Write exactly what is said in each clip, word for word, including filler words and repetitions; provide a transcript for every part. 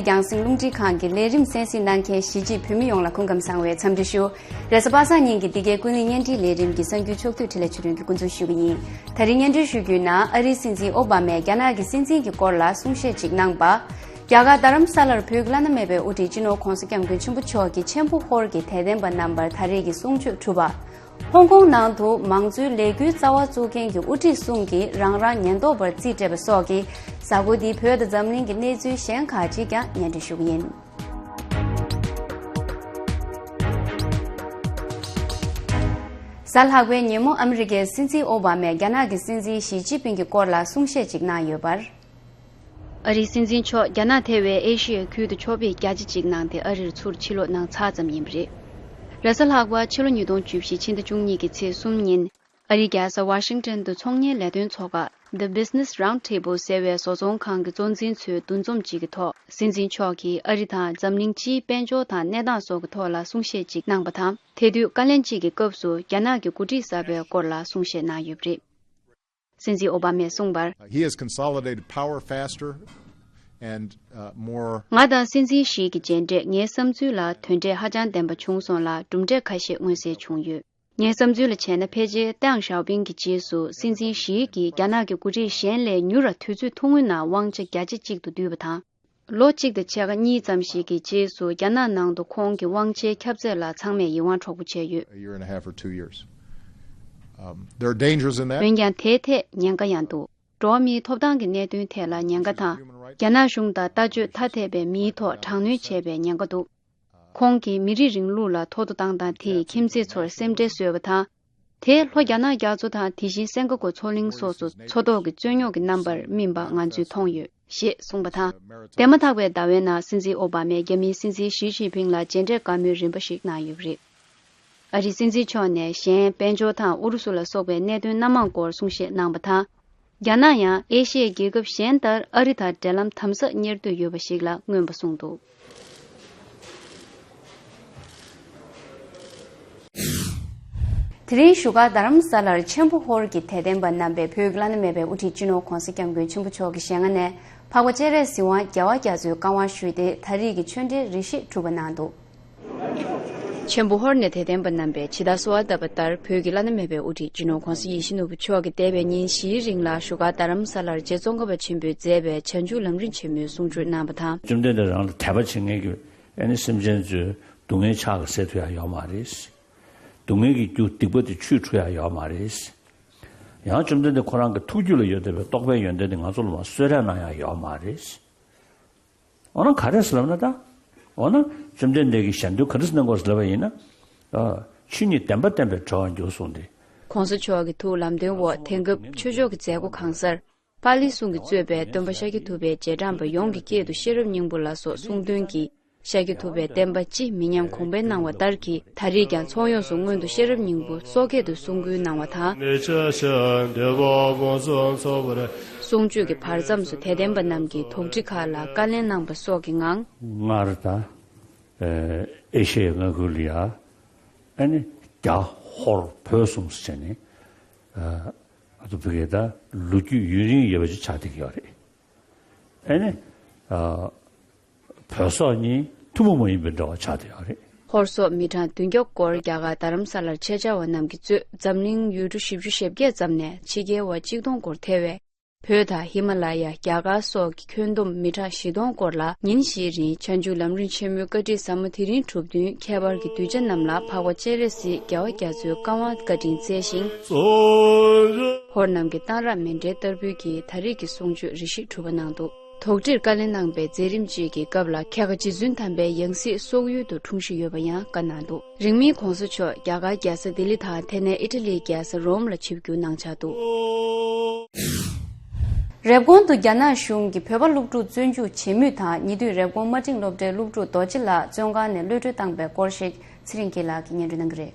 རྒྱང་སྲིང་རླུང་འཕྲིན་ཁང་གི་ལས་རིམ་གསན་གཟིགས་གནང་མཁན་གཞིས་བྱེས་བོད་མི་ཡོངས་ལ་སྐུ་ཁམས་བཟང་བའི་འཚམས་འདྲི་ཞུ། རེས་གཟའ་པ་སངས་ཉིན་གྱི་འདི་གའི་ཀུན་གླེང་བརྙན་འཕྲིན་ལས་རིམ་གྱི་གསར་འགྱུར་ཕྱོགས་བསྡུས་འཕྲིན་ལས་ཆོས་སྒྲོན་གྱིས་འགོ་འཛུགས་ཞུ་གི་ཡིན། ད་རིང་སྙན་སྒྲོན་ཞུ་རྒྱུའི་ནང་ཨ་རིའི་སྲིད་འཛིན་ཨོ་བྷ་མས་རྒྱ་ནག་གི་སྲིད་འཛིན་གྱི་སྐོར་ལ་གསུང་བཤད་ཅིག་གནང་པ། རྒྱ་གར་རྡ་རམ་ས་ལར་བོད་ཀྱི་བླ་ན་མེད་པའི་དབུ་ཁྲིད་སྤྱི་ནོར་༧གོང་ས་༧སྐྱབས་མགོན་ཆེན་པོ་མཆོག་གིས་ཆེམ་ཕུ་ཧོར་གྱི་དད་ལྡན་པ་རྣམ་པར་ད་རེས་ཀྱི་གསུང་ཆོས་གྲུབ་པ། ཧོང་ཀོང་ནང་དུ་མང་གཙོའི་ལས་འགུལ་རྩ་བ་བཙུགས་མཁན་གྱི་དབུ་ཁྲིད་གསུམ་གྱིས་རང་རང་ཉེན་རྟོག་པར་རྩིས་སྤྲད་པ་སོགས་ཀྱི་གཟའ་འཁོར་འདིའི་བོད་དང་འཛམ་གླིང་གི་གནས་ཚུལ་གཞན་ཁག་ཅིག་ཀྱང་སྙན་སྒྲོན་ཞུ་གི་ཡིན། གཟའ་ལྷག་པའི་ཉིན་མོ་ཨ་མི་རི་ཀའི་སྲིད་འཛིན་ཨོ་བྷ་མས་རྒྱ་ནག་གི་སྲིད་འཛིན་ཞི་ཅིན་ཕིང་གི་སྐོར་ལ་གསུང་བཤད་ཅིག་གནང་ཡོད་པར། ཨ་རིའི་སྲིད་འཛིན་མཆོག་རྒྱ་ནག་ཐེ་བའི་ཨེ་ཤི་ཡའི་ཁུལ་དུ་ཕྱོགས་ཕེབས་རྒྱ་ཆེ་གཅིག་གནང་སྟེ་ཨ་རིར་ཚུར་ཕྱིར་ལོག་གནང་ཚར་ཙམ་ཡིན་པ་རེད། རེས་གཟའ་ལྷག་པ་ཕྱི་ལོ་ཉིས་སྟོང་བཅུ་བཞི་ཕྱི་ཟླ་བཅུ་གཉིས་ཀྱི་ཚེས་གསུམ་ཉིན་ཨ་རིའི་རྒྱལ་ས་ཝ་ཤིང་ཊོན་དུ་ཚོང་གཉེར་ལས་དོན་ཚོགས་པ་The Business Roundtable ཟེར་བའི་བཟོ་ཚོང་ཁང་གི་གཙོ་འཛིན་ཚོའི་འདུ་འཛོམས་གཅིག་གི་ཐོག་སྲིད་འཛིན་མཆོག་གིས་ཨ་རི་དང་འཛམ་གླིང་སྤྱིའི་དཔལ་འབྱོར་དང་གནས་སྟངས་སོགས་ཀྱི་ཐོག་ལ་གསུང་བཤད་ཅིག་གནང་པ་དང་། དེ་དུས་བཀའ་ལན་གཅིག་གི་སྐབས་སུ་རྒྱ་ནག་གི་འགོ་ཁྲིད་གསར་པའི་སྐོར་ལ་གསུང་བཤད་གནང་ཡོད་པ་རེད། སྲིད་འཛིན་ཨོ་བྷ་མས་གསུངས་པར། He has consolidated power faster and, uh, more. ང་དང་སྲིད་འཛིན་ཞི་གི་མཇལ་འཕྲད་ངའི་བསམ་ཚུལ་ལ་དོན་འབྲས་ཧ་ཅང་ལྡན་པ་བྱུང་སོང་ལ། གྲུབ་འབྲས་ཁ་ཤས་མངོན་གསལ་བྱུང་ཡོད། ངའི་བསམ་ཚུལ་ལ་བྱས་ན། ཕལ་ཆེར་ཏེང་ཞའོ་ཕིང་གི་རྗེས་སུ་སྲིད་འཛིན་ཞི་གིས་རྒྱ་ནག་གི་འགོ་ཁྲིད་གཞན་ལས་མྱུར་བ་དུས་ཚོད་ཐུང་ངུའི་ནང་དབང་ཆ་རྒྱ་ཆེ་གཅིག་ཏུ་བསྡུས་པ་དང་། ལོ་གཅིག་དང་ཕྱེད་ཀ་གཉིས་ཙམ་ཞིག་གི་རྗེས་སུ་རྒྱ་ནག་ནང་དུ་ཁོང་གི་དབང་ཆའི་ཁྱབ་ཚད་ལ་ཚང་མས་ཡིད་དབང་འཕྲོག་པོ་བྱས་ཡོད། A year and a half or two years. Um, there are dangers in that. འོན་ཀྱང་དེའི་ཐད་ཉེན་ཁ་ཡང་འདུག་འགྲོ་བ་མིའི་ཐོབ་ཐང་གི་གནད་དོན་ཐད་ལ་ཉེན་ཁ་དང་། རྒྱ་ནག་གཞུང་དང་ལྟ་སྤྱོད་ཐ་དད་པའི་མིའི་ཐོག་དྲག་གནོན་བྱས་པའི་ཉེན་ཁ་འདུག་ཁོང་གིས་མི་རིགས་རིང་ལུགས་ལ་ཐོ་ཐོ་བཏང་སྟངས་དེས་ཁྱིམ་མཚེས་ཚོར་སེམས་ཁྲལ་བཟོས་པ་དང་། དེས་ལྷོ་རྒྱ་ནག་རྒྱ་མཚོ་དང་དེ་བཞིན་སེང་གེ་མགོ་མཚོ་གླིང་སོགས་སུ་མཚོ་ཐོག་གི་རྩོད་རྙོག་གི་རྣམ་པར་སྨིན་པ་ང་ཚོས་མཐོང་ཡོད། ཞེས་གསུངས་པ་དང་། འདས་མ་ཐག་པའི་ཟླ་བའི་ནང་སྲིད་འཛིན་ཨོ་བྷ་མས་རྒྱ་མིའི་སྲིད་འཛིན་ཞི་ཅིན་ཕིང་ལ་མཇལ་འཕྲད་བཀའ་མོལ་རིམ་པ་ཞིག་གནང་ཡོད་པ་རེད། ཨ་རིའི་སྲིད་འཛིན་མཆོག་ནས་གཞན་དཔལ་འབྱོར་དང་ཨུ་རུ་སུ་ལ་སོགས་པའི་གནད་དོན་སྣ་མང་སྐོར་གསུང་བཤད་གནང་བ་དང་། རྒྱ་ནག་ཡང་ཨེ་ཤི་ཡའི་རྒྱལ་ཁབ་གཞན་ལྟར་ཨ་རི་དང་འབྲེལ་ལམ་དམ་ཟབ་གཉེར་འདོད་ཡོད་པ་ཞིག་ལ་མངོན་པ་གསུངས་འདུག་དེ་རིང་བཞུགས་སྒར་རྡ་རམ་ས་ལར་ཆེམ་ཕུ་ཧོར་གྱི་དད་ལྡན་པ་རྣམ་པས་བོད་ཀྱི་བླ་ན་མེད་པའི་དབུ་ཁྲིད་སྤྱི་ནོར་༧གོང་ས་༧སྐྱབས་མགོན་ཆེན་པོ་མཆོག་གི་ཞལ་སྔ་ནས་འཕགས་པ་སྤྱན་རས་གཟིགས་དབང་རྒྱལ་བ་རྒྱ་མཚོའི་བཀའ་དབང་ཞུས་ཏེ་ད་རེས་ཀྱི་ཆོས་འབྲེལ་རེ་ཞིག་གྲུབ་པ་གནང་འདུག་ཆེམ་ཕུ་ཧོར་ནས་དད་ལྡན་པ་རྣམ་པས་ཇི་ལྟར་གསོལ་བ་བཏབ་པ་ལྟར། བོད་ཀྱི་བླ་ན་མེད་པའི་དབུ་ཁྲིད་སྤྱི་ནོར་༧གོང་ས་ཡིད་བཞིན་ནོར་བུ་མཆོག་གིས་འདས་པའི་ཉིན་བཞིའི་རིང་ལ་བཞུགས་སྒར་རྡ་རམ་ས་ལར་རྗེ་ཙོང་ཁ་པ་ཆེན་པོས་མཛད་པའི་བྱང་ཆུབ་ལམ་རིམ་ཆེན་མོའི་གསུང་ཆོས་གནང་བ་དང་། བཅོམ་ལྡན་འདས་རང་ལ་དད་པ་བྱེད་མཁན་གྱི་ཨ་ནི་སེམས་ཅན་ཚོའི་སྡུག་བསྔལ་ཕྱག་གིས་སེལ་ཐུབ་ཡ་ཡོད་མ་རེད། སྡུག་བསྔལ་གྱི་རྒྱུ་སྡིག་པ་དེ་ཆུད་ཐུབ་ཡ་ཡོད་མ་རེད། ཡང་བཅོམ་ལྡན་འདས་ཁོ་རང་གི་ཐུགས་རྒྱུད་ལ་ཡོད་བསྡད་པའི་རྟོགས་པའི་ཡོན་ཏན་དེ་ང་ཚོ་ལ་མར་གསོལ་རས་གནང་ཡ་ཡོད་མ་རེད། འོ་ན་ག་རེ་ཟེར་ལབ་ན་ད། འོ་ན་བཅོམ་ལྡན་འདས་ཀྱིས་ཞལ་འདོན་ག་རེ་ཟེར་གནང་དགོས་ཟེར་ལབ་པ་ཡིན་ན། ཨ། ཆོས་ཉིད་བདེན་པ་བསྟན་པའི་གྲོགས་འགྱུར་གསུངས་ཏེ། ༸གོང་ས་མཆོག་གི་ཐུགས་ལམ་སྟོན་འོག་དེང་སྐབས་ཆོས་ཕྱོགས་ཀྱི་མཛད་སྒོ་གང་སར། པཱ་ལི་གསུང་གིས་གཙོས་པའི་སྟོན་པ་ཤཱཀྱ་ཐུབ་པའི་རྗེས་འབྲང་པ་ཡོངས་ཀྱི་སྐད་དུ་ཤེས་རབ་སྙིང་པོ་ལ་སོགས་གསུང་འདོན་གྱིས། ཤཱཀྱ་ཐུབ་པའི་བསྟན་པ་སྤྱི་མི་ཉམས་གོང་འཕེལ་གནང་བ་ལྟར་གྱིས། ད་རེས་ཀྱང་ཚོགས་ཡོངས་སུ་སྔོན་དུ་ཤེས་རབ་སྙིང་པོ་སོགས་སྐད་དུ་གསུང་བསྐུལ་གནང་བ་དང་། གསུང་ཆོས་ཀྱི་བར་མཚམས་སུ་དད་ལྡན་པ་རྣམས་ཀྱིས་དོགས་འདྲི་ཁག་ལ་བཀའ་ལན་གནང་པ་སོགས་ཀྱི་ངང་། སྔར་ད་ཨེ་ཤེ་ཡའི་མངའ་ཁུལ་ལ་ཡ་ཨ་ནི་རྒྱ་ཧོར་བོད་གསུམ་ཟེར་ནས་ཨ་ཨ་ཏུ་བི་གེ་ད་ལོ་རྒྱུས་ཡུན་རིང་ཡོད་པ་ཅིག་ཆགས་བསྡད་ཀྱི་ཡོད་རེད། ཨ་ནི་ཨ། བོད་སོག་གཉིས་ཐུན་མོང་མ་ཡིན་པའི་འབྲེལ་བ་ཆགས་བསྡད་ཡོད་རེད། ཧོར་སོག་མི་གྲངས་བདུན་བརྒྱ་སྐོར་རྒྱ་གར་རྡ་རམ་ས་ལར་ཆེད་བཅར་བ་རྣམས་ཀྱིས་གཙོས་འཛམ་གླིང་ཡུལ་གྲུ་བཞི་བཅུ་ཞེ་བརྒྱད་ཙམ་ནས་ཕྱི་རྒྱལ་བ་གཅིག་སྟོང་སྐོར་ཐེ་བའི་བོད་དང་ཧི་མ་ལ་ཡ། རྒྱ་གར་སོགས་ཀྱི་ཁྱོན་བསྡོམས་མི་གྲངས་བཞི་སྟོང་སྐོར་ལ་ཉིན་བཞིའི་རིང་བྱང་ཆུབ་ལམ་རིམ་ཆེན་མོའི་བཀའ་ཁྲིད་ཟབ་མོ་དེ་རིང་གྲུབ་བསྟུན་ཁྱད་པར་གྱི་གདུལ་བྱ་རྣམས་ལ་འཕགས་པ་སྤྱན་རས་གཟིགས་རྒྱལ་བ་རྒྱ་མཚོའི་བཀའ་དབང་བཀའ་དྲིན་སྩལ་ཞིང་། ཧོར་རྣམས་ཀྱི་གཏང་རག་མཎྜལ་བསྟར་འབུལ་གྱིས་ད་རེས་ཀྱི་གསུང་ཆོས་རེ་ཞིག་གྲུབ་པ་གནང་འདུག་དོགས་འདྲིར་བཀའ་ལན་གནང་པའི་མཛད་རིམ་གཅིག་གི་སྐབས་ལ་ཁལ་ཁ་རྗེ་བཙུན་དམ་པའི་ཡང་སྲིད་སོག་ཡུལ་དུ་འཁྲུངས་གཞིས་ཡོད་པ་ཡང་བཀའ་གནང་འདུག་རིང་མིན་༸གོང་ས་མཆོག་རྒྱ་གར་རྒྱལ་ས་ལྡི་ལི་དང་དེ་ནས་ཨི་ཊ་ལིའི་རྒྱལ་ས་རོམ་ལ་ཆིབས་བསྒྱུར་གནང་འཆར་འདུག་རེབ་གོང་དུ་རྒྱ་ནག་གཞུང་གིས་བོད་པ་སློབ་ཕྲུག་བཙོན་འཇུག་བྱེད་མུས་དང་ཉེ་དུས་རེབ་གོང་དམའ་འབྲིང་སློབ་གྲྭའི་སློབ་ཕྲུག་རྡོ་རྗེ་ལགས་བཙོན་ཁང་ནས་གློད་གྲོལ་བཏང་པའི་སྐོར་ཞིག་ཚེ་རིང་སྐྱིད་ལགས་ཀྱིས་སྙན་སྒྲོན་གནང་གི་རེད།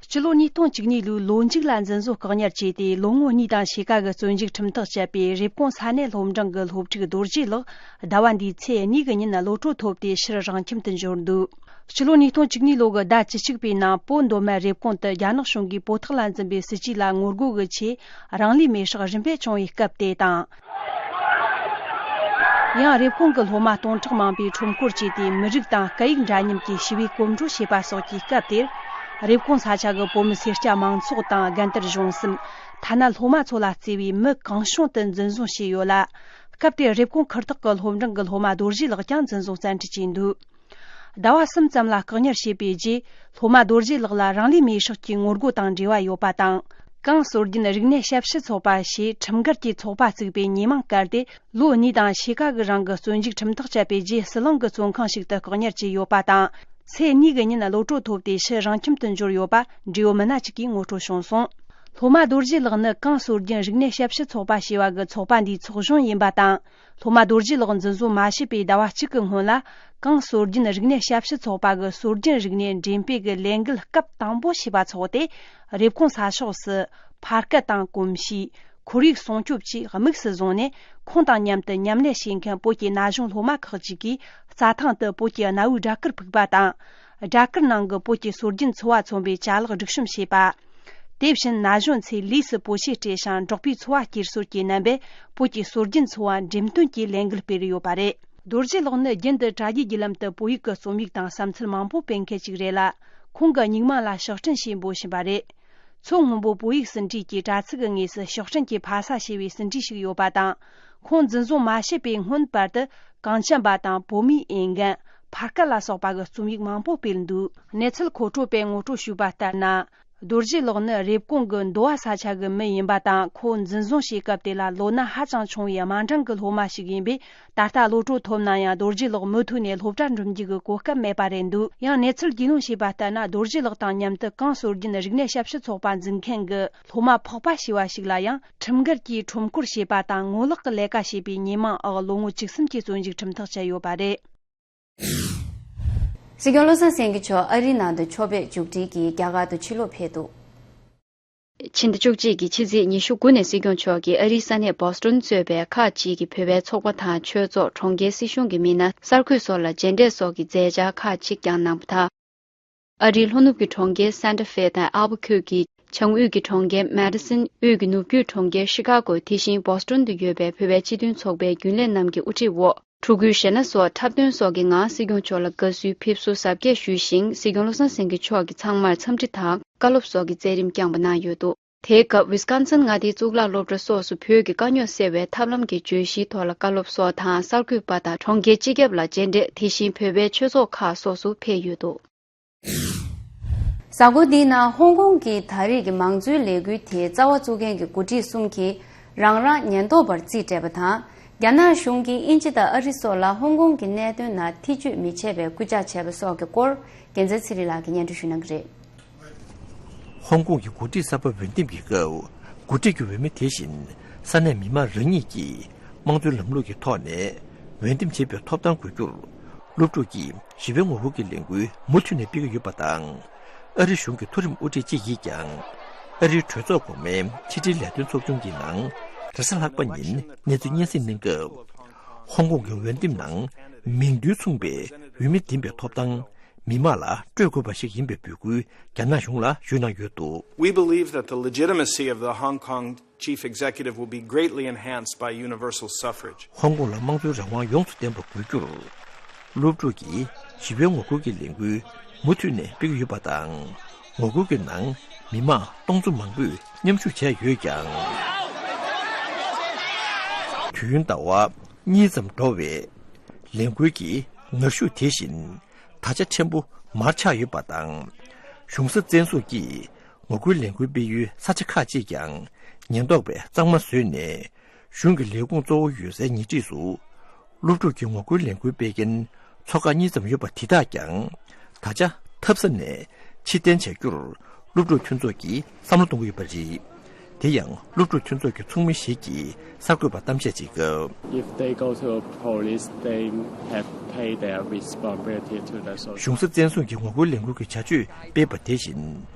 སྤྱི་ལོ་ཉིས་སྟོང་བཅུ་གཉིས་ལོའི་ལོ་མཇུག་ལ་འཛིན་བཟུང་བཀག་ཉར་བྱས་ཏེ་ལོ་ངོ་གཉིས་དང་ཕྱེད་ཀ་གི་བཙོན་འཇུག་ཁྲིམས་ཐག་བཅད་པའི་རེབ་གོང་ས་གནས་སློབ་འབྲིང་གི་སློབ་ཕྲུག་རྡོ་རྗེ་ལགས་ཟླ་བ་འདིའི་ཚེས་གཉིས་ཀྱི་ཉིན་གློད་གྲོལ་ཐོབ་སྟེ་ཕྱིར་རང་ཁྱིམ་དུ་འབྱོར་འདུག་སྤྱི་ལོ་ཉིས་སྟོང་བཅུ་གཉིས་ལོ་གི་ཟླ་བཅུ་གཅིག་པའི་ནང་བོད་མདོ་སྨད་རེབ་གོང་དུ་རྒྱ་ནག་གཞུང་གིས་བོད་ཐོག་ལ་འཛིན་པའི་སྲིད་བྱུས་ལ་ངོ་རྒོལ་གྱི་ཆེད་རང་ལུས་མེར་སྲེག་རིམ་པས་བྱུང་བའི་སྐབས་དེ་དང་། ཡང་རེབ་གོང་གི་སློབ་མ་སྟོང་ཕྲག་མང་པོས་ཁྲོམ་སྐོར་བྱས་ཏེ། མི་རིགས་དང་སྐད་ཡིག་འདྲ་མཉམ་གྱི་ཞི་བའི་གོམ་བགྲོད་བྱས་པ་སོགས་ཀྱི་སྐབས་དེར། རེབ་གོང་ས་ཆ་གི་བོད་མི་སེར་སྐྱ་མང་ཚོགས་དང་དགའ་ལྡན་གཞུང་གསུམ། ཐ་ན་སློབ་མ་ཚོ་ལ་བརྩེ་བའི་མི་གང་བྱུང་དུ་འཛིན་བཟུང་བྱས་ཡོད་ལ། སྐབས་དེར་རེབ་གོང་ཁུལ་ཐོག་གི་སློབ་འབྲིང་གི་སློབ་མ་རྡོ་རྗེ་ལགས་ཀྱང་འཛིན་བཟུང་བཙན་ཁྲིད་བྱས་འདུག་ཟླ་བ་གསུམ་ཙམ་ལ་བཀག་ཉར་བྱས་པའི་རྗེས། སློབ་མ་རྡོ་རྗེ་ལགས་ལ་རང་ལུས་མེར་སྲེག་གི་ངོ་རྒོལ་དང་འབྲེལ་བ་ཡོད་པ་དང་། གངས་སྲོལ་རྒྱུན་རིག་གནས་ཞབས་ཞུ་ཚོགས་པ་ཞེས་ཁྲིམས་འགལ་གྱིས་ཚོགས་པ་བཙུགས་པའི་ཉེས་མིང་བཀལ་ཏེ། ལོ་གཉིས་དང་ཕྱེད་ཀ་གི་རིང་གི་བཙོན་འཇུག་ཁྲིམས་ཐག་བཅད་པའི་རྗེས། ཟི་ལིང་གི་བཙོན་ཁང་ཞིག་ཏུ་བཀག་ཉར་བྱས་ཡོད་པ་དང་། ཚེས་གཉིས་ཀྱི་ཉིན་གློད་གྲོལ་ཐོབ་སྟེ། ཕྱིར་རང་ཁྱིམ་དུ་འབྱོར་ཡོད་པ་འབྲེལ་ཡོད་མི་སྣ་གཅིག་གིས་ངོ་སྤྲོད་བྱུང་སོང་། སློབ་མ་རྡོ་རྗེ་ལགས་ནི་གངས་སྲོལ་རྒྱུན་རིག་གནས་ཞབས་ཞུ་ཚོགས་པ་ཞེས་པ་གི་ཚོགས་པ་འདིའི་ཚོགས་གཞོན་ཡིན་པ་དང་། སློབ་མ་རྡོ་རྗེ་ལགས་འཛིན་བཟུང་མ་བྱས་པའི་ཟླ་བ་གཅིག་གི་སྔོན་ལ། གངས་སྲོལ་རྒྱུན་རིག་གནས་ཞབས་ཞུ་ཚོགས་པ་གི་སྲོལ་རྒྱུན་རིག་གནས་འགྲེམས་སྤེལ་གྱི་ལས་འགུལ་སྐབས་དང་པོ་ཞེས་པ་འཚོགས་ཏེ། རེབ་གོང་ས་ཕྱོགས་སུ་ཕ་སྐད་དང་གོམས་གཤིས། ཁོར་ཡུག་སྲུང་སྐྱོབ་བཅས་དམིགས་སུ་བཟུང་ནས། ཁོང་དང་མཉམ་དུ་མཉམ་ལས་བྱེད་མཁན་བོད་ཀྱི་ན་གཞོན་སློབ་མ་ཁག་ཅིག་གིས་རྩྭ་ཐང་དུ་བོད་ཀྱི་གནའ་བོའི་སྦྲ་གུར་ཕུག་པ་དང་། སྦྲ་གུར་ནང་གི་བོད་ཀྱི་སྲོལ་རྒྱུན་འཚོ་བ་མཚོན་པའི་ཅ་ལག་སྒྲིག་གཤོམ་བྱས་པ། དེ་བཞིན་ན་གཞོན་ཚོས་ལུས་སུ་བོད་གོས་སྤྲས་ཤིང་འབྲོག་པའི་འཚོ་བ་སྐྱེལ་སྲོལ་གྱི་རྣམ་པས་བོད་ཀྱི་སྲོལ་རྒྱུན་འཚོ་བ་འགྲེམས་སྟོན་གྱི་ལས་འགུལ་སྤེལ་ཡོད་པ་རེད། རྡོ་རྗེ་ལགས་ནི་རྒྱུན་དུ་དྲ་རྒྱའི་བརྒྱུད་ལམ་དུ་བོད་ཡིག་གི་རྩོམ་ཡིག་དང་བསམ་ཚུལ་མང་པོ་སྤེལ་མཁན་ཞིག་རེད་ལ། ཁོང་གི་སྨྱུག་མ་ལ་ཕྱག་སྦྲེལ་ཞེས་འབོད་བཞིན་པ་རེད། མཚོ་སྔོན་པོ་བོད་ཡིག་ཟིན་བྲིས་ཀྱི་དྲ་ཚིགས་ཀྱི་ངོས་སུ་ཕྱག་སྦྲེལ་གྱི་ཕ་ས་ཞེས་པའི་ཟིན་བྲིས་ཤིག་ཡོད་པ་དང་། ཁོང་འཛིན་བཟུང་མ་བྱས་པའི་སྔོན་བར་དུ་གངས་ཅན་པ་དང་བོད་མིའི་འོས་འགན། ཕ་སྐད་ལ་སོགས་པ་གི་རྩོམ་ཡིག་མང་པོ་སྤེལ་འདུག་གནས་ཚུལ་མཁོ་སྤྲོད་པས་ངོ་སྤྲོད་ཞུས་པ་ལྟར་ན། རྡོ་རྗེ་ལགས་ནི་རེབ་གོང་གི་མདོ་བ་ས་ཆ་གི་མི་ཡིན་པ་དང་། ཁོ་འཛིན་བཟུང་བྱས་སྐབས་དེ་ལ་ལོ་ན་ཧ་ཅང་ཆུང་བའི་དམའ་འབྲིང་གི་སློབ་མ་ཞིག་ཡིན་པས། ད་ལྟ་གློད་གྲོལ་ཐོབ་ན་ཡང་། རྡོ་རྗེ་ལགས་མུ་མཐུད་ནས་སློབ་གྲྭར་འགྲིམ་རྒྱུ་གི་གོ་སྐབས་མེད་པ་རེད་འདུག་ཡང་གནས་ཚུལ་རྒྱུས་ལོན་བྱས་པ་ལྟར་ན། རྡོ་རྗེ་ལགས་དང་མཉམ་དུ་གངས་སྲོལ་རྒྱུན་རིག་གནས་ཞབས་ཞུ་ཚོགས་པ་འཛུགས་མཁན་གྱི་སློབ་མ་ཕག་པ་ཞེས་པ་ཞིག་ལ་ཡང་། ཁྲིམས་འགལ་གྱིས་ཁྲོམ་སྐོར་བྱས་པ་དང་ངོ་ལོག་གི་ལས་ཀ་བྱས་པའི་ཉེས་མིང་འོག་ལོ་ངོ་བཅུ་གསུམ་གྱི་བཙོན་འཇུག་ཁྲིམས་ཐག་བཅད་ཡོད་པ་རེད། སྲིད་སྐྱོང་བློ་བཟང་སེང་གེ་མཆོག་ཨ་རིའི་ནང་དུ་ཕྱོགས་ཕེབས་མཇུག་སྒྲིལ་གྱིས་རྒྱ་གར་དུ་ཕྱིར་ལོག་ཕེབས་འདུག་ཕྱི་ཟླ་བཅུ་གཅིག་གི་ཕྱི་ཚེས་ཉི་ཤུ་དགུ་ནས་སྲིད་སྐྱོང་མཆོག་གིས་ཨ་རིའི་ས་གནས་བོ་སི་ཊོན་གཙོས་པའི་ཁག་ཅིག་གི་བོད་པའི་ཚོགས་པ་དང་ཆོས་ཚོགས། གྲོང་ཁྱེར་སྲིད་གཞུང་གི་མི་སྣ། གསར་འགོད་སོགས་ལ་མཇལ་འཕྲད་སོགས་ཀྱི་མཛད་འཆར་ཁག་ཅིག་ཀྱང་གནང་བ་དང་། ཨ་རིའི་ལྷོ་ནུབ་ཀྱི་གྲོང་ཁྱེར་སན་ཏ་ཧྥེ་དང་ཨལ་བ་ཁུ་ཀི། བྱང་དབུས་ཀྱི་གྲོང་ཁྱེར་མེ་ཏི་སོན། དབུས་ཀྱི་ནུབ་རྒྱུད་གྲོང་ཁྱེར་ཤི་ཀ་གོ། དེ་བཞིན་བོ་སི་ཊོན་དུ་ཡོད་པའི་བོད་པའི་སྤྱི་མཐུན་ཚོགས་པའི་རྒྱུན་ལས་རྣམས་ཀྱི་དབུ་ཁྲིད་འོག་ཕྲུ་གུའི་གཞས་སྣ་སོགས་འཁྲབ་སྟོན་སོགས་ཀྱི་ངང་སྲིད་སྐྱོང་མཆོག་ལ་དགའ་བསུའི་ཕེབས་བསུ་གཟབ་རྒྱས་ཞུས་ཤིང་། སྲིད་སྐྱོང་བློ་བཟང་སེང་གེ་མཆོག་གིས་ཚང་མར་འཚམས་འདྲི་དང་བཀའ་སློབ་སོགས་ཀྱི་མཛད་རིམ་བསྐྱངས་པ་གནང་ཡོད་འདུག་དེའི་སྐབས་ཝི་སི་ཀོན་སིན་མངའ་སྡེའི་གཙུག་ལག་སློབ་གྲྭ་སོགས་སུ་བོད་ཀྱི་དཀའ་རྙོག་སེལ་བའི་ཐབས་ལམ་གྱི་བརྗོད་གཞིའི་ཐོག་ལ་བཀའ་སློབ་སོགས་དང་། གསར་འགོད་པ་དང་གྲོང་ཁྱེར་སྤྱི་ཁྱབ་ལ་མཇལ་འཕྲད། དེ་བཞིན་བོད་པའི་ཆོས་ཚོགས་ཁག་སོགས་སུ་ཕེབས་ཡོད་འདུག་གཟའ་འཁོར་འདིའི་ནང་ཧོང་ཀོང་གི་ད་རེས་ཀྱི་མང་གཙོའི་ལས་འགུལ་དེའི་རྩ་བ་བཙུགས་མཁན་གྱི་འགོ་ཁྲིད་གསུམ་གྱིས་རང་རང་ཉེན་རྟོག་པར་རྩིས་སྤྲད་པ་དང་། རྒྱ་ནག་གཞུང་གིས་དབྱིན་ཇི་དང་ཨ་རི་སོགས་ལ་ཧོང་ཀོང་གི་གནད་དོན་ནང་ཐེ་བྱུས་མི་བྱེད་པའི་སྐུལ་ལྕག་བྱས་པ་སོགས་ཀྱི་སྐོར། རྒྱལ་མཚན་ཚེ་རིང་ལགས་ཀྱིས་སྙན་སྒྲོན་ཞུ་གནང་གི་རེད། ཧོང་ཀོང་གི་འགོ་ཁྲིད་གསར་པ་འོས་འདེམས་ཀྱི་སྐབས། འགོ་ཁྲིད་ཀྱི་འོས་མི་དེ་བཞིན་ས་གནས་མི་མང་རང་ཉིད་ཀྱིས་དམངས་གཙོའི་ལམ་ལུགས་ཀྱི་ཐོག་ནས་འོས་འདེམས་བྱེད་པའི་ཐོབ་ཐང་དགོས་རྒྱུར། སློབ་ཕྲུག་གིས་ཞི་བའི་ངོ་རྒོལ་གྱི་ལས་འགུལ་མུ་མཐུད་ནས་སྤེལ་གྱི་ཡོད་པ་དང་། ཨ་རི་གཞུང་གི་མཐོ་རིམ་དབུ་ཁྲིད་ཅིག་གིས་ཀྱང་། ཨ་རིའི་གྲོས་ཚོགས་གོང་མའི་ཕྱི་དྲིལ་ལས་དོན་ཚོགས་ཆུང་གི་ནང་རེས་གཟའ་ལྷག་པ་ཉིན་གནས་ཚུལ་སྙན་སེང་གནང་སྐབས། ཧོང་ཀོང་གི་འོས་འདེམས་ནང་མིང་དོན་མཚུངས་པའི་འོས་མི་འདེམས་པའི་ཐོབ་ཐང་མི་མང་ལ་སྤྲོད་དགོས་པ་ཞིག་ཡིན་པའི་འབོད་སྐུལ་རྒྱ་ནག་གཞུང་ལ་ཞུས་གནང་ཡོད་འདུག We believe that the legitimacy of the Hong Kong Chief Executive will be greatly enhanced by universal suffrage. ཧོང་ཀོང་ལ་དམངས་གཙོའི་རང་དབང་ཡོངས་སུ་ལྡན་པ་དགོས་རྒྱུར། སློབ་ཕྲུག་གིས་ཞི་བའི་ངོ་རྒོལ་གྱི་ལས་འགུལ་མུ་མཐུད་ནས་སྤེལ་གྱི་ཡོད་པ་དང་། ངོ་རྒོལ་གྱི་ནང་མི་མང་སྟོང་ཚོ་མང་པོས་མཉམ་ཞུགས་བྱས་ཡོད་ཀྱང་། དུས་ཡུན་ཟླ་བ་གཉིས་ཙམ་འགྲོ་བའི་ལས་འགུལ་གྱི་ངར་ཤུགས་དེ་བཞིན་ད་ཆ་ཕྲན་བུ་མར་ཆག་ཡོད་པ་དང་། གཞུང་ས་བཙན་བཟུང་གིས་ངོ་རྒོལ་ལས་འགུལ་སྤེལ་ཡུལ་ས་ཆ་ཁག་ཅིག་ཀྱང་ཉེན་རྟོག་པས་གཙང་མ་བཟོས་ནས། གཞུང་གི་ལས་ཁུངས་གཙོ་བོ་ཡོད་སའི་ཉེ་འཁྲིས་སུ། སློབ་ཕྲུག་གི་ངོ་རྒོལ་ལས་འགུལ་སྤེལ་མཁན་ཚོ་ཁག་གཉིས་ཙམ་ཡོད་པ་དེ་དག་ཀྱང་། ད་ཆ་འཐབ་ས་ནས་ཕྱིར་འཐེན་བྱ་རྒྱུར། སློབ་ཕྲུག་མཐུན་ཚོགས་ཀྱིས་བསམ་བློ་གཏོང་གི་ཡོད་པ་རེད། དེ་ཡང་སློབ་ཕྲུག་མཐུན་ཚོགས་ཀྱི་ཚོགས་མི་ཞིག་གིས་གསར་འགོད་པར་གཏམ་བཤད་བྱེད་སྐབས། If they go to a police, they have paid their responsibility to the social. གཞུང་ས་བཙན་བཟུང་གི་ངོ་རྒོལ་ལས་འགུལ་གྱི་བྱ་སྤྱོད་སྤེལ་བ་དེ་བཞིན།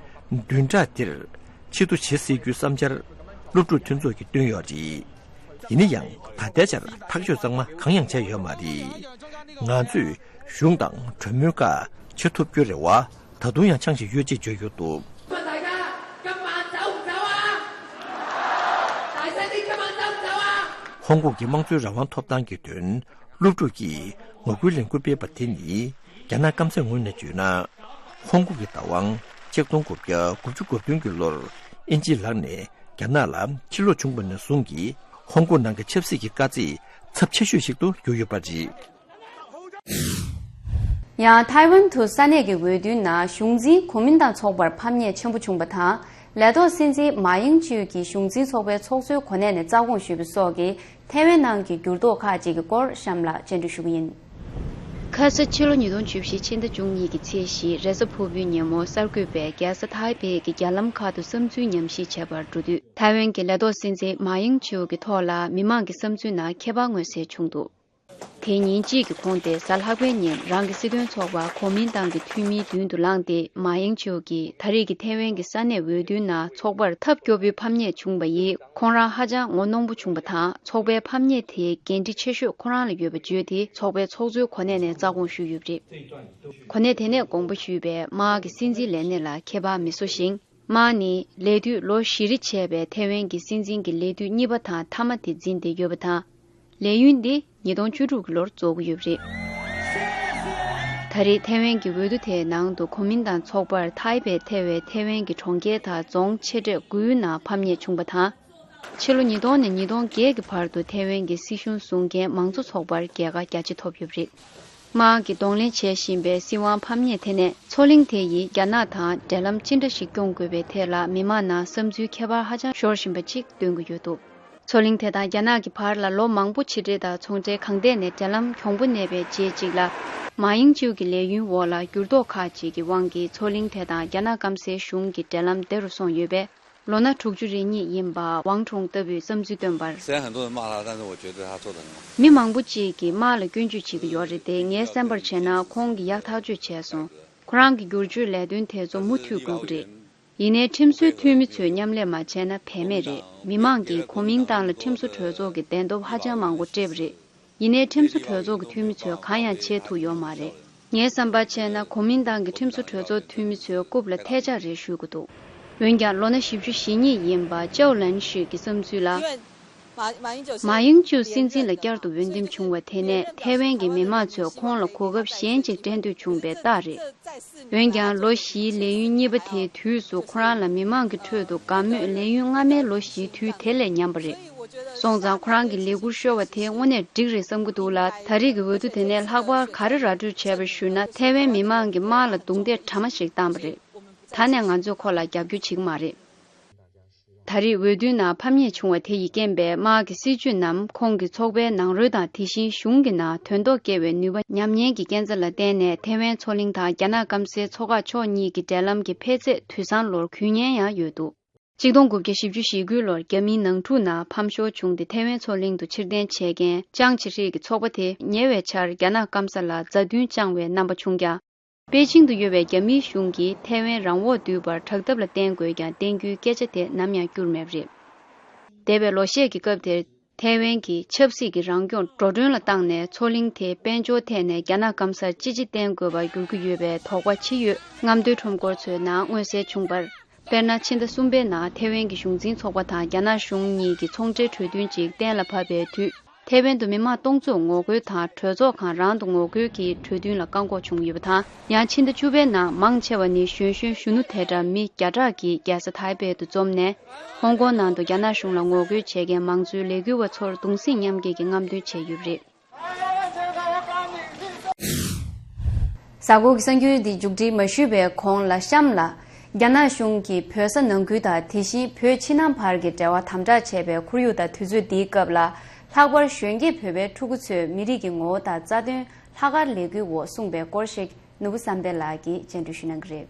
བདུན་ཕྲག་འདིར་ཕྱིར་བསྡུ་བྱེད་སྲིད་རྒྱུའི་བསམ་འཆར་སློབ་ཕྲུག་མཐུན་ཚོགས་ཀྱིས་བཏོན་ཡོད་རེད། ཡིན་ན་ཡང་ད་ལྟའི་ཆར་ཐག་གཅོད་གཙང་མ་གང་ཡང་བྱས་ཡོད་མ་རེད། ང་ཚོས་གཞུང་དང་གྲོས་མོལ་ཁག་བྱེད་ཐུབ་རྒྱུའི་རེ་བ་ད་དུང་ཡང་འཆང་བཞིན་ཡོད་ཅེས་བརྗོད་ཡོད་འདུག་ཧོང་ཀོང་གི་དམངས་གཙོའི་རང་དབང་ཐོབ་ཐང་གི་དོན་ སློབ་ཕྲུག་གིས་ངོ་རྒོལ་ལས་འགུལ་སྤེལ་བ་དེ་ནི་རྒྱ་ནག་སྐམ་སའི་ངོས་ནས་བརྗོད་ན། ཧོང་ཀོང་གི་བདག་དབང་ཆིག་སྟོང་དགུ་བརྒྱ་དགུ་བཅུ་གོ་བདུན་གྱི་ལོར་དབྱིན་ཇིའི་ལག་ནས་རྒྱ་ནག་ལ་ཕྱིར་ལོག་བྱུང་བ་ནས་བཟུང་གི་ཧོང་ཀོང་ནང་གི་ཆབ་སྲིད་ཀྱི་དཀའ་ཚེགས་ཚབས་ཆེ་ཤོས་ཤིག་ཏུ་གྱུར་ཡོད་པ་རེད། ཡང་ཐའེ་ཝན་དུ་ས་གནས་ཀྱི་འོས་བསྡུའི་ནང་གཞུང་འཛིན་གོ་མིན་ཏང་ཚོགས་པར་ཕམ་ཉེས་ཆེན་པོ་བྱུང་བ་དང་། ལས་ཐོག་སྲིད་འཛིན་མཱ་ཡིང་ཅིའུ་གིས་གཞུང་འཛིན་ཚོགས་པའི་ཚོགས་གཙོའི་གོ་གནས་ནས་རྩ་དགོངས་ཞུས་པ་སོགས་ཀྱིས་ཐའེ་ཝན་ནང་གི་འགྱུར་ལྡོག་ཁག་ཅིག་གི་སྐོར་གཤམ་ལ་སྤྱན་འགྲེལ་ཞུ་གི་ཡིན། ཁ་ས་ཕྱི་ལོ་ཉིས་སྟོང་བཅུ་བཞི་ཕྱི་ཟླ་བཅུ་གཉིས་ཀྱི་ཚེས་བཞི་རེས་གཟའ་ཕུར་བུའི་ཉིན་མོ་གསར་འགོད་པས་རྒྱལ་ས་ཐའེ་པེ་གི་རྒྱ་ལམ་ཁག་ཏུ་བསམ་ཚུལ་ཉམས་ཞིབ་བྱེད་པར་འགྲོ་དུས། ཐའེ་ཝན་གྱི་ལས་ཐོག་སྲིད་འཛིན་མཱ་ཡིང་ཅིའུ་གི་ཐོག་ལ་མི་མང་གི་བསམ་ཚུལ་ནང་ཁྱད་པར་མངོན་གསལ་བྱུང་འདུག་དེ་ཉིན་གཅིག་གི་གོང་སྟེ་གཟའ་ལྷག་པའི་ཉིན་རང་གི་སྲིད་དོན་ཚོགས་པ་གོ་མིན་ཏང་གི་འཐུས་མིའི་མདུན་དུ་ལངས་ཏེ་མཱ་ཡིང་ཅིའུ་གིས་ད་རེས་ཀྱི་ཐའེ་ཝན་གྱི་ས་གནས་འོས་བསྡུའི་ནང་ཚོགས་པར་ཐབས་སྐྱོ་པོའི་ཕམ་ཉེས་བྱུང་བ་ཡིས་ཁོང་རང་ཧ་ཅང་ངོ་གནོང་པོ་བྱུང་བ་དང་། ཚོགས་པའི་ཕམ་ཉེས་དེའི་འགན་འཁྲི་ཆེ་ཤོས་ཁོ་རང་ལ་ཡོད་པ་བརྗོད་དེ། ཚོགས་པའི་ཚོགས་གཙོའི་གོ་གནས་ནས་རྩ་དགོངས་ཞུས་ཡོད་པ་རེད། གོ་གནས་དེ་ནས་དགོངས་པ་ཞུས་པའི་དམག་གི་སྲིད་འཛིན་ལས་གནས་ལ་ཁྱད་པར་མི་བཟོ་ཞིང་། དམག་ནི་ལས་དུས་ལོ་བཞི་རེ་བྱས་པའི་ཐའེ་ཝན་གྱི་སྲིད་འཛིན་གྱི་ལས་དུས་གཉིས་པ་དང་མཐའ་མ་དེ་འཛིན་བསྡད་ཡོད་པ་དང་། ལས་ཡུན་འདི་ཉིས་སྟོང་བཅུ་དྲུག་གི་ལོར་རྫོགས་ཀྱི་ཡོད་པ་རེད། ད་རེས་ཐའེ་ཝན་གྱི་འོས་བསྡུ་དེའི་ནང་དུ་གོ་མིན་ཏང་ཚོགས་པར་ཐའེ་པེ་ཐེ་བའི་ཐའེ་ཝན་གྱི་གྲོང་ཁྱེར་དང་རྫོང་ཆེ་གྲས་དགུའི་ནང་ཕམ་ཉེས་བྱུང་བ་དང་། ཕྱི་ལོ་ཉིས་སྟོང་ནས་ཉིས་སྟོང་བརྒྱད་ཀྱི་བར་དུ་ཐའེ་ཝན་གྱི་སྲིད་གཞུང་བཟུང་མཁན་མང་གཙོ་ཚོགས་པར་རྒྱལ་ཁ་རྒྱ་ཆེ་ཐོབ་ཡོད་པ་རེད། དམག་གིས་གདོང་ལེན་བྱེད་བཞིན་པའི་སྲིད་དབང་ཕམ་ཉེས་དེ་ནས་མཚོ་གླིང་དེ་ཡིས་རྒྱ་ནག་དང་འབྲེལ་ལམ་ཅི་འདྲ་ཞིག་སྐྱོང་དགོས་པའི་ཐད་ལ་མི་མང་ནང་བསམ་ཚུལ་ཁྱད་པར་ཧ་ཅང་ཤོར་བཞིན་པ་ཅིག་སྟོན་གྱི་ཡོད་འདུག་མཚོ་གླིང་དེ་དང་རྒྱ་ནག་གི་བར་ལ་ལོ་མང་པོ་ཕྱི་འབྲེལ་དང་ཚོང་འབྲེལ་གང་ཐད་ནས་འབྲེལ་ལམ་གྱོང་པོ་གནས་པའི་རྗེས་གཅིག་ལ། མཱ་ཡིང་ཅིའུ་གི་ལས་ཡུན་འོག་ལ་འགྱུར་ལྡོག་ཁག་ཅིག་གི་དབང་གིས་མཚོ་གླིང་དེ་དང་རྒྱ་ནག་སྐམ་སའི་གཞུང་གི་འབྲེལ་ལམ་བདེ་རུ་སོང་ཡོད་པས། ལོ་ན་དྲུག་ཅུ་རེ་གཉིས་ཡིན་པ་ཝང་ཁྲུང་ལྟ་བུས་བསམ་ཚུལ་བཏོན་པར། 虽然很多人骂他，但是我觉得他做得很好。 མི་མང་པོ་ཅིག་གིས་དམག་ལ་སྐྱོན་བརྗོད་བྱེད་ཀྱི་ཡོད་རེད་དེ། ངའི་བསམ་པར་བྱས་ན་ཁོང་གིས་ཡག་ཐག་གཅོད་བྱས་སོང་། ཁོ་རང་གི་བསྒྱུར་བཅོས་ལས་དོན་དེ་ཚོ་མུ་མཐུད་དགོས་ཀྱི་རེད། ཡིན་ནའི་ཁྲིམས་བཟོའི་འཐུས་མི་ཚོས་མཉམ་ལས་མ་བྱས་ན་བས་མེད་རེད། མི་མང་གིས་གོ་མིན་ཏང་ལ་ཁྲིམས་བཟོ་གྲོས་ཚོགས་ཀྱི་གདན་ཐོབ་ཧ་ཅང་མང་པོ་སྤྲད་པ་རེད། ཡིན་ནའི་ཁྲིམས་བཟོ་གྲོས་ཚོགས་ཀྱི་འཐུས་མི་ཚོས་གང་ཡང་བྱེད་ཐུབ་ཡོད་མ་རེད། ངའི་བསམ་པར་བྱས་ན་གོ་མིན་ཏང་གི་ཁྲིམས་བཟོ་གྲོས་ཚོགས་འཐུས་མི་ཚོའི་རྐུབ་ལ་ཐལ་ལྕག་རེ་གཞུས་ཀྱི་འདུག་འོན་ཀྱང་ལོ་ན་བཞི་བཅུ་ཞེ་གཉིས་ཡིན་པ་ཅའོ་ལན་ཧྲི་གི་བསམ་ཚུལ་ལ། མཱ་ཡིང་ཅུ་སྲིད་འཛིན་ལ་བསྐྱར་དུ་འོས་འདེམས་བྱུང་བ་དེ་ནས་ཐའེ་ཝན་གྱི་མི་མང་ཚོས་ཁོང་ལ་གོ་སྐབས་གཞན་ཅིག་སྤྲད་འདོད་བྱུང་བའི་རྟགས་རེད། འོན་ཀྱང་ལོ་བཞིའི་ལས་ཡུན་གཉིས་པ་དེའི་དུས་སུ་ཁོ་རང་ལ་མི་མང་གི་ཁྲོད་དུ་དགའ་མོས་ལས་ཡུན་སྔ་མའི་ལོ་བཞིའི་དུས་དེ་ལས་ཉམས་པ་རེད། སོང་ཙང་ཁོ་རང་གི་ལས་འཁུར་ཤོར་བ་དེ་དངོས་གནས་འགྲིག་རེད་བསམ་གྱི་འདུག་ལ། ད་རེས་ཀྱི་འོས་བསྡུ་དེ་ནས་ལྷག་པར་ག་རེ་ར་སྤྲོད་བྱས་པ་ཞུས་ན། ཐའེ་ཝན་མི་མང་གིས་དམག་ལ་རྡུང་རྡེག་གྲ་མ་ཞིག་བཏང་བ་རེད། ད་ནས་ང་ཚོས་ཁོ་ལ་རྒྱབ་སྐྱོར་བྱེད་ཀྱི་མ་རེད། ད་རེས་འོས་བསྡུའི་ནང་ཕམ་ཉེས་བྱུང་བ་དེ་ཡིས་རྐྱེན་པས་དམག་གི་སྲིད་ཇུས་རྣམས་ཁོང་གི་ཚོགས་པའི་ནང་རོལ་དང་དེ་བཞིན་གཞུང་གི་ནང་དོན་ཐོག་སྐྱེ་བའི་ནུས་པ་ཉམས་ཉེན་གྱི་རྐྱེན་རྩ་ལ་བརྟེན་ནས་ཐའེ་ཝན་མཚོ་གླིང་དང་རྒྱ་ནག་སྐམ་སའི་མཚོ་འགག་ཕྱོགས་གཉིས་ཀྱི་འབྲེལ་ལམ་གྱི་འཕེལ་ཚད་དུས་སང་ལོར་གུད་ཉེན་ཡང་ཡོད་འདུག་གཅིག་སྟོང་དགུ་བརྒྱ་བཞི་བཅུ་ཞེ་དགུ་ལོར་རྒྱ་མིའི་ནང་འཁྲུག་ནང་ཕམ་ཤོར་བྱུང་སྟེ་ཐའེ་ཝན་མཚོ་གླིང་དུ་ཕྱིར་འཐེན་བྱས་མཁན་ཅང་ཅི་ཧྲི་གི་ཚོགས་པ་དེ་ཉེ་བའི་ཆར་རྒྱ་ནག་སྐམ་ས་ལ་མཛའ་མཐུན་བཅངས་བའི་རྣམ་པ་བྱུང་ཀྱང་། པེ་ཅིང་དུ་ཡོད་པའི་རྒྱ་མིའི་གཞུང་གིས་ཐའེ་ཝན་རང་དབང་འདུལ་བར་དྲག་འཐབ་ལ་བརྟེན་དགོས་ཀྱང་། བརྟེན་རྒྱུའི་སྐད་ཆ་དེ་ནམ་ཡང་བསྐྱུར་མེད་པ་རེད། འདས་པའི་ལོ་ཤས་ཀྱི་སྐབས་དེར་ཐའེ་ཝན་གྱིས་ཆབ་སྲིད་ཀྱི་རང་སྐྱོང་འགྲོ་གྲོན་ལ་བཏང་ནས་མཚོ་གླིང་དེ་དཔལ་འབྱོར་ཐད་ནས་རྒྱ་ནག་སྐམ་སར་ཅི་ཆེ་བརྟེན་དགོས་པར་འགྱུར་གྱི་ཡོད་པའི་དོགས་པ་ཇི་ཡོད་རྔམ་སྟོན་ཁྲོམ་སྐོར་ཚོའི་ནང་མངོན་གསལ་བྱུང་བར། དཔེར་ན། ཕྱི་ཟླ་གསུམ་པའི་ནང་ཐའེ་ཝན་གྱི་གཞུང་འཛིན་ཚོགས་པ་དང་རྒྱ་ནག་གཞུང་གཉིས་ཀྱི་ཚོང་འབྲེལ་གྲོས་མཐུན་ཅིག་གཏན་ལ་ཕབ་པའི་དུས། ཐའེ་ཝན་དུ་མི་མང་སྟོང་ཚོ་ངོ་རྒོལ་དང་གྲོས་ཚོགས་ཁང་རང་དུ་ངོ་རྒོལ་གྱིས་གྲོས་མཐུན་ལ་བཀག་འགོག་བྱུང་ཡོད་པ་དང་། ཡང་ཕྱི་ཟླ་བཅུ་པའི་ནང་མང་ཆེ་བ་ནི་གཞོན་གཞོན་གཞོན་ནུ་དེ་འདྲ་མི་བརྒྱ་ཕྲག་གིས་རྒྱལ་ས་ཐའེ་པེ་དུ་འཛོམས་ནས། ཧོང་ཀོང་ནང་དུ་རྒྱ་ནག་གཞུང་ལ་ངོ་རྒོལ་བྱེད་མཁན་མང་གཙོའི་ལས་འགུལ་བ་ཚོར་གདུང་སེམས་མཉམ་སྐྱེད་ཀྱི་རྔམ་སྟོན་བྱས་ཡོད་པ་རེད། གཟའ་འཁོར་གྱི་གསར་འགྱུར་འདི་མཇུག་སྒྲིལ་མ་ཞུས་པའི་གོང་ལ་གཤམ་ལ། རྒྱ་ནག་གཞུང་གིས་བོད་ས་ནང་ཁུལ་དང་དེ་བཞིན་བོད་ཕྱི་ནང་བར་གྱི་འབྲེལ་བ་དམ་དྲག་བྱས་པའི་ཁོར་ཡུག་དང་དུས་ཚོད་འདིའི་སྐབས་ལ། ལྷག་པར་གཞོན་སྐྱེས་བོད་པའི་ཕྲུ་གུ་ཚོས་མི་རིགས་ཀྱི་ངོ་བོ་དང་རྩ་དོན་ལྷག་དཀར་ལས་འགུལ་འོག་གསུངས་པའི་སྐོར་ཞིག་ནོར་བུ་བསམ་འཕེལ་ལགས་ཀྱིས་སྤྱན་འབུལ་ཞུ་གནང་གི་རེད།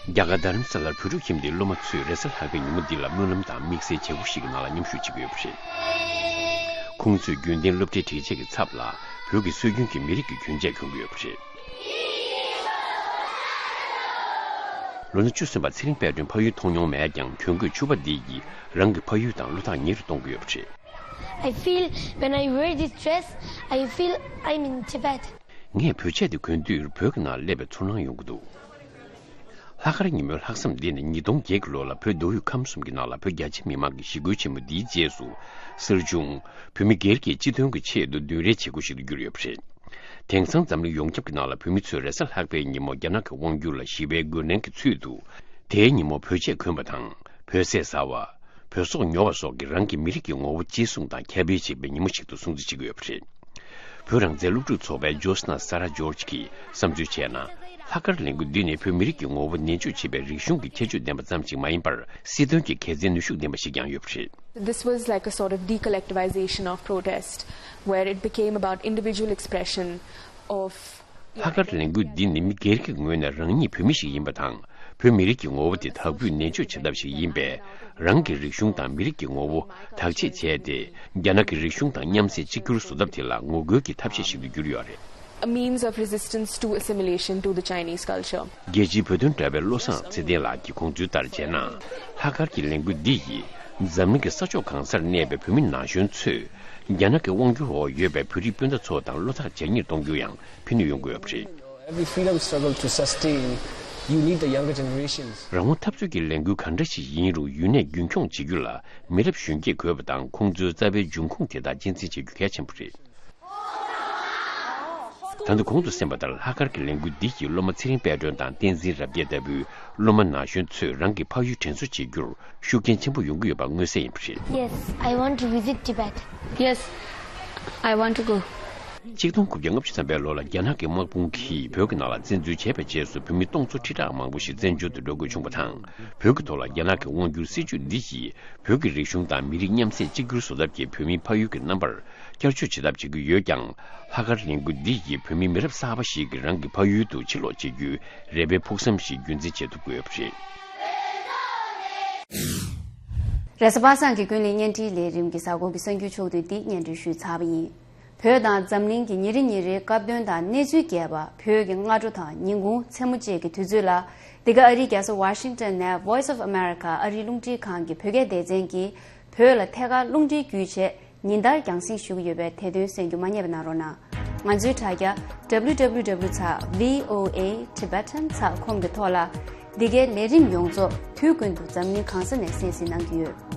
རྒྱ་གར་རྡ་རམ་ས་ལར་བོད་ཕྲུག་ཁྱིམ་སྡེའི་སློབ་མ་ཚོས་རེས་གཟའ་ལྷག་པའི་ཉིན་མོ་འདི་ལ་སྨོན་ལམ་དང་དམིགས་བསལ་བྱེད་སྒོ་ཞིག་གི་ནང་ལ་མཉམ་ཞུགས་བྱེད་ཀྱི་ཡོད་པ་རེད། ཁོང་ཚོས་རྒྱུན་ལྡན་སློབ་གྲྭའི་སྒྲིག་ཆས་ཀྱི་ཚབ་ལ་བོད་ཀྱི་སྲོལ་རྒྱུན་གྱི་མི་རིགས་ཀྱི་གྱོན་ཆས་གྱོན་གྱི་ཡོད་པ་རེད། ལོ་ན་བཅུ་སོན་པ་ཚེ་རིང་དཔལ་སྒྲོན་ཕ་ཡུལ་མཐོང་མྱོང་མེད་ཀྱང་། གྱོན་གོས་ཕྱུ་པ་འདི་ཡིས་རང་གི་ཕ་ཡུལ་དང་བློ་ཐག་ཉེ་རུ་གཏོང་གི་ཡོད་པ་རེད། I feel when I wear this dress, I feel I'm in Tibet. ངས་བོད་ཆས་འདི་གོན་དུས་བོད་ཀྱི་ནང་སླེབས་པའི་ཚོར་སྣང་ཡོང་གི་འདུག་ལྷག་ ལྷག་དཀར་ཉིན་མོའི་ལྷག་བསམ་འདི་ནི་ཉིས་སྟོང་བརྒྱད་ཀྱི་ལོ་ལ་བོད་མདོ་དབུས་ཁམས་གསུམ་གྱི་ནང་ལ་བོད་རྒྱ་ཆེ་མི་མང་གི་ཞི་རྒོལ་ཆེན་མོ་འདིའི་རྗེས་སུ་གསར་བྱུང་བོད་མི་སྒེར་གྱི་སྤྱི་དོན་གྱི་ཆེད་དུ་མདུན་རེས་བྱེད་སྒོ་ཞིག་ཏུ་གྱུར་ཡོད་པ་རེད། དེང་སང་འཛམ་གླིང་ཡོངས་ཁྱབ་ཀྱི་ནང་ལ་བོད་མི་ཚོས་རེས་གཟའ་ལྷག་པའི་ཉིན་མོ་རྒྱ་ནག་གི་དབང་སྒྱུར་ལ་ཞི་བའི་རྒོལ་ལན་གྱི་ཚུལ་དུ། དེའི་ཉིན་མོ་བོད་ཆས་གོན་པ་དང་བོད་ཟས་ཟ་བ། བོད་སོག་ཉོ་བ་སོགས་ཀྱིས་རང་གི་མི་རིགས་ཀྱི་ངོ་བོ་གཅེས་སྲུང་དང་ཁྱབ་སྤེལ་བྱེད་པའི་ཉིན་མོ་ཞིག་ཏུ་སྲུང་བརྩི་བྱེད་ཀྱི་ཡོད་པ་རེད། བོད་རང་བཙན་སློབ་ཕྲུག་ཚོགས་པའི་ཇོ་སི་ན་ས་ར་ཇོར་ཇི་གིས་བསམ་ཚུལ་བྱས་ན། ལྷག་དཀར་ལས་འགུལ་འདི་ནི་བོད་མི་རིགས་ཀྱི་ངོ་བོ་ནན་བརྗོད་བྱེད་པའི་རིག་གཞུང་གི་ཁྱད་ཆོས་ལྡན་པ་ཙམ་ཞིག་མ་ཡིན་པར། སྲིད་དོན་གྱི་འགན་འཛིན་ནུས་ཤུགས་ལྡན་པ་ཞིག་ཀྱང་ཡོད་པ་རེད། This was like a sort of decollectivization of protest, where it became about individual expression of ལྷག་དཀར་ལས་འགུལ་འདི་ནི་མི་སྒེར་གྱི་ངོས་ནས་རང་ཉིད་བོད་མི་ཞིག་ཡིན་པ་དང་། བོད་མི་རིགས་ཀྱི་ངོ་བོ་དེ་དག་སྤུས་ནན་བརྗོད་བྱེད་ཐབས་ཤིག་ཡིན་པས། རང་གི་རིག་གཞུང་དང་མི་རིགས་ཀྱི་ངོ་བོ་དག་བྱེད་བྱས་ཏེ། རྒྱ་ནག་གི་རིག་གཞུང་དང་མཉམ་བསྲེས་གཅིག་གྱུར་བཟོ་ཐབས་དེ་ལ་ངོ་རྒོལ་གྱི་ཐབས་ཤེས་ཤིག་ཏུ་གྱུར་ཡོད་རེད། A means of resistance to assimilation to the Chinese culture. རྒྱལ་སྤྱིའི་བོད་དོན་དྲ་བའི་བློ་བཟང་ཚེ་བརྟན་ལགས་ཀྱིས་དགོངས་ཚུལ་ལྟར་བྱས་ན། ལྷག་དཀར་གྱི་ལས་འགུལ་འདི་ཡིས་འཛམ་གླིང་གི་ས་ཕྱོགས་གང་སར་གནས་པའི་བོད་མི་ན་གཞོན་ཚོས་རྒྱ་ནག་གི་དབང་སྒྱུར་འོག་ཡོད་པའི་བོད་རིགས་སྤུན་ཟླ་ཚོ་དང་བློ་ཐག་ཇེ་ཉེར་གཏོང་རྒྱུ་ཡང་ཕན་ནུས་ཡོང་གི་ཡོད་པ་རེད། Every freedom struggle to sustain, you need the younger generations. རང་དབང་འཐབ་རྩོད་ཀྱི་ལས་འགུལ་ག་འདྲ་ཞིག་ཡིན་རུང་ཡུན་གནས་རྒྱུན་འཁྱོངས་བྱེད་རྒྱུ་ལ་མི་རབས་གཞོན་སྐྱེས་དགོས་པ་དང་། ཁོང་ཚོའི་རྩ་བའི་འབྱུང་ཁུངས་དེ་དག་གཅེས་འཛིན་བྱེད་རྒྱུ་གལ་ཆེན་པོ་རེད། ད་ལྟ་གོང་དུ་གསན་པ་ལྟར། ལྷག་དཀར་གྱི་ལས་འགུལ་འདི་ཡིས་སློབ་མ་ཚེ་རིང་དཔལ་སྒྲོན་དང་བསྟན་འཛིན་རབ་རྒྱས་ལྟ་བུའི་སློབ་མ་ན་གཞོན་ཚོས་རང་གི་ཕ་ཡུལ་དྲན་གསོ་བྱེད་རྒྱུར་ཤུགས་རྐྱེན་ཆེན་པོ་ཡོང་གི་ཡོད་པ་མངོན་གསལ་ཡིན་པ་རེད། Yes, I want to visit Tibet. Yes, I want to go. ཆིག་སྟོང་དགུ་བརྒྱ་ལྔ་བཅུ་ཐམ་པའི་ལོ་ལ་རྒྱ་ནག་གི་དམག་དཔུང་གིས་བོད་ཀྱི་ནང་ལ་བཙན་འཛུལ་བྱས་པའི་རྗེས་སུ། བོད་མི་སྟོང་ཚོ་ཁྲི་ཕྲག་མང་པོ་ཞིག་བཙན་བྱོལ་དུ་འགྲོ་དགོས་བྱུང་བ་དང་། བོད་ཀྱི་ཐོག་ལ་རྒྱ་ནག་གི་དབང་སྒྱུར་སྲིད་བྱུས་འདི་ཡིས་བོད་ཀྱི་རིག་གཞུང་དང་མི་རིགས་མཉམ་བསྲེས་གཅིག་གྱུར་བཟོ་ཐབས་ཀྱིས་བོད་མིའི་ཕ་ཡུལ་གྱི་རྣམ་པར་བསྐྱར་བཅོས་བྱེད་ཐབས་བྱེད་ཀྱི་ཡོད་ཀྱང་། ལྷག་དཀར་ལས་འགུལ་འདི་ཡིས་བོད་མི་མི་རབས་གསར་པ་ཞིག་གིས་རང་གི་ཕ་ཡུལ་དུ་ཕྱིར་ལོག་བྱེད་རྒྱུའི་རེ་བའི་ཕུགས་བསམ་ཞིག་རྒྱུན་འཛིན་བྱེད་ཐུབ་དགོས་པ་རེད། རེས་གཟའ་པ་སངས་ཀྱི་ཀུན་གླེང་བརྙན་འཕྲིན་ལས་རིམ་གྱི་གཟའ་འཁོར་གྱི་གསར་འགྱུར་ཕྱོགས་བསྡུས་འདི་སྙན་སྒྲོན་ཞུས་ཚར་བ་ཡིན། བོད་དང་འཛམ་གླིང་གི་ཉིན་རེ་ཉིན་རེའི་སྐབས་དོན་དང་གནས་ཚུལ་རྒྱས་པ། བོད་ཀྱི་སྔ་དྲོ་དང་ཉིན་གུང་། མཚན་མོ་བཅས་ཀྱི་དུས་ཚོད་ལ། འདི་ག་ཨ་རིའི་རྒྱལ་ས་ཝ་ཤིང་ཏོན་ནས་Voice of America ཨ་རིའི་རླུང་འཕྲིན་ཁང་གི་བོད་སྐད་སྡེ་ཚན་གྱིས་བོད་ལ་ཐད་ཀར་རླུང་འཕྲིན་བརྒྱུད་བྱས་ཉིན་ལྟར་རྒྱང་སྲིང་ཞུ་གི་ཡོད་པའི་དེ་དོན་གསན་རྒྱུ་མ་བསྙེལ་བ་གནང་རོགས་གནང་། ང་ཚོའི་དྲ་རྒྱ་W W W ཚེག་V O A Tibetan ཚེག་ཁོམ་གྱི་ཐོག་ལ། འདི་གའི་ལས་རིམ་ཡོངས་རྫོགས་དུས་ཀུན་ཏུ་འཛམ་གླིང་གང་ས་ནས་གསན་གཟིགས་གནང་གི་ཡོད།